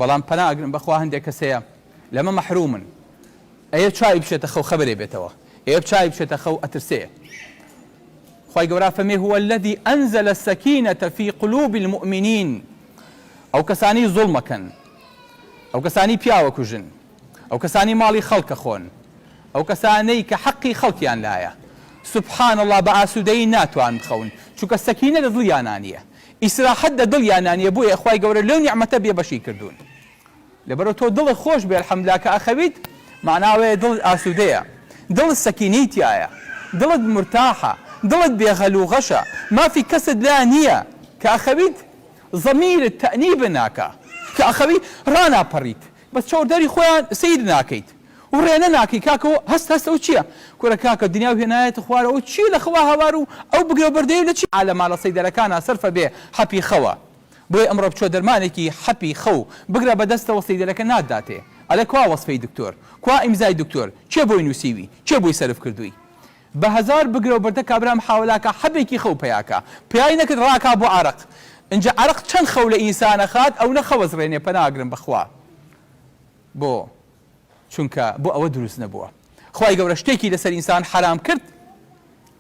بەڵام پەنا ئەگرم بەخوا هەندێک کەس هەیە لەمە مەحرومن ئەیە چاوی بچێتە خەو خەبەرێ بێتەوە ئەیە چاوی بچێتە خەو ئەترسێ خوای گەورە فەرمی هو الذی انزل السکینە فی قلوب المؤمنین ئەو کەسانی زوڵمەکەن ئەو کەسانی پیاوە کوژن ئەو کەسانی ماڵی خەڵکە خۆن ئەو کەسانەی کە حەقی خەڵکیان لایە سبحان اللە بە ئاسوودەیی ناتوان بخەون چونکە سەکینە لە دڵیانا نییە ئیسراحەت لە دڵیانا نیە بۆیە خوای گەورە لەو نیعمەتە بێ بەشی کردوون لەبەرئەوە تۆ دڵت خۆش بێ الحمدللە کە ئەخەویت مەعنا ئەوەیە دڵت ئاسوودەیە دڵت سەکینەی تیایە دڵت مورتاحە دڵت بێ غەل و غەشە مافی کەست لا نیە کە ئەخەویت زەمیرت تەئنیب ناکا کە ئەخەوی ڕاناپەڕیت بەس چەوردەری خۆیان سەیر ناکەیت و ڕێنە ناکەی کاکە و هەست هەست ئەو چیە کورە کاکە دنیاو هێنایەتە خوارە ئەو چیە لە خوا هاوار و ئەو بگرە بەردەیە لە چی عالەما لە سەیدەرەکانا سەرفە بێ حەپی خەوە بۆیە ئەمڕۆ بچۆ دەرمانێکی حەپی خەو بگرە بە دەستەوە سەیدەرەکە ناتداتێ ئەلێ کوا وەسفەی دکتۆر کوا ئیمزای دکتۆر کێ بۆی نوسیوی کێ بۆی سەرف کردوی بە هەزار بگرە و بەردە کابرا محاولاکا حەبێکی خەو پەیاکا پەیای نەکرد ڕاکا بۆ عەرەق ئینجا عەرەق چەند خەو لە ئینسان ئەخات ئەونە خەوەزڕێنێ پەناگرم بەخوا بۆ چونکە بۆ ئەوە دروست نەبووە خوای گەورە شتێکی لەسەر ئینسان حەرام کرد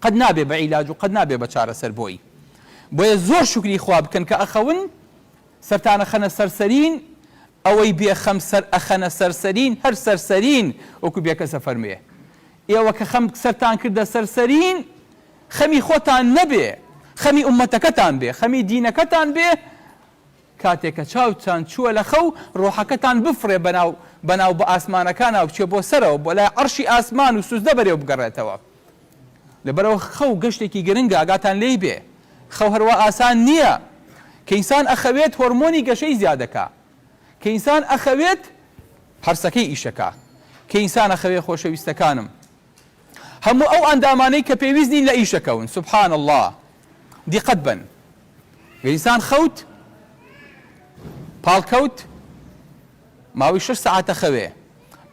قەت نابێ بە عیلاج و قەت نابێ بە چارەسەر بۆی بۆیە زۆر شوکری خوا بکەن کە ئەخەون سەرتان ئەخەنە سەر سەرین ئەوەی بێ خەم سەر ئەخەنە سەر سەرین هەر سەر سەرین وەکو بێکەس ئەفەرموێ ئێوە کە خەم سەرتان کردە سەر سەرین خەمی خۆتان نەبێ خەمی ئوممەتەکەتان بێ خەمی دینەکەتان بێ کاتێ کە چاوتان چووە لە خەو ڕۆحەکەتان بفڕێ بەناو بەناو بە ئاسمانەکانا و بچێ بۆ سەرەوە بۆ لای عەڕشی ئاسمان و سوجدە بەرێ و بگەڕێتەوە لەبەرئەوە خەو گەشتێکی گرنگە ئاگاتان لێی بێ خەو هەروا ئاسان نییە کە ئینسان ئەخەوێت هۆرمۆنی گەشەی زیادەکا کە ئینسان ئەخەوێت هەرسەکەی ئیشەکا کە ئینسان ئەخەوێ خۆشەویستەکانم هەموو ئەو ئەندامانەی کە پێویست نین لە ئیشەکەون سبحان اللە دیقەت بەن گەر ئینسان خەوت پاڵکەوت ماوەی شەش سەعاتە خەوێ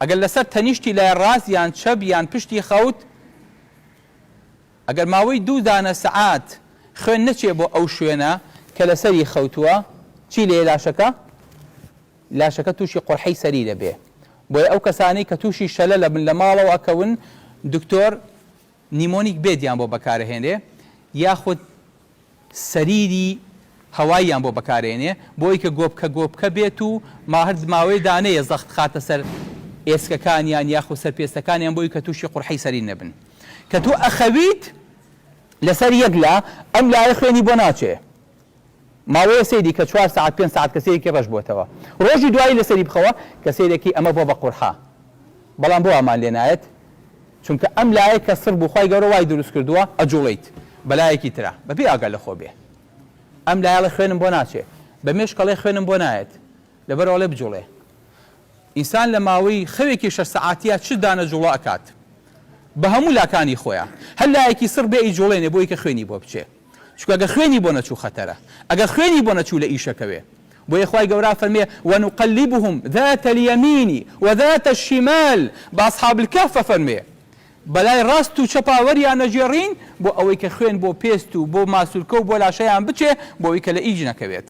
ئەگەر لەسەر تەنیشتی لای ڕاست یان چەپ یان پشتی خەوت ئەگەر ماوەی دوو دانە سەعات خوێن نەچێ بۆ ئەو شوێنە کە لەسەری خەوتووە چی لێ لاشەکە لاشەکە تووشی قورحەی سەری دەبێ بۆیە ئەو کەسانەی کە تووشی شەلەل ئەبن لە ماڵەوە ئەکەون دکتۆر نیمۆنیک بێدیان بۆ بەکارەهێنێ یاخود سەریری هەواییان بۆ بەکارێنێ بۆی کە گۆپکە گۆپکە بێت و ماهر ماوەی دانەیە زەخت خاتە سەر ئێسکەکانیان یاخود سەر پێستەکانیان بۆی کە تووشی قورحەی سەرین نەبن کە تۆ ئەخەویت لەسەر یەک لا ئەم لایە خوێنی بۆ ناچێ ماوەیە سەیری کە چوار سەعات پێنج سەعات کە سەیرێکی ڕەش بۆتەوە ڕۆژی دوایی لەسەری بخەوە کە سەیرەکی ئەمە بۆ بە قورحە بەڵام بۆ وامان لێ نایەت چونکە ئەم لایە کە سڕ بوو خوای گەورە وای دروست کردووە ئەجوڵێیت بەلایەکی ترا بەبێ ئاگا لە خۆ بێ ئەم لایەڵێ خوێنم بۆ ناچێ بە مێشک ئەڵێ خوێنم بۆ نایەت لەبەرئەوە ئەڵێ بجوڵێ ئینسان لە ماوەی خەوێکی شەش سەعاتیا چ دانە جوڵە ئەکات بە هەموو لاکانی خۆیا هەر لایەکی سڕ بێ ئەیجوڵێنێ بۆی کە خوێنی بۆ بچێ چونکە گەر خوێنی بۆ نەچوو خەتەرە ئەگەر خوێنی بۆ نەچوو لە ئیشەکەوێ بۆیە خوای گەورە فەرمێ ونقلبهم ذات الیمین وذات الشمال بە اصحاب الکهف فەرمێ بەلای ڕاست و چەپا وەریان ئەگێڕین بۆ ئەوەی کە خوێن بۆ پێست و بۆ ماسولکە و بۆ لاشەیان بچێ بۆ ئەوی کە لە ئیش نەکەوێت.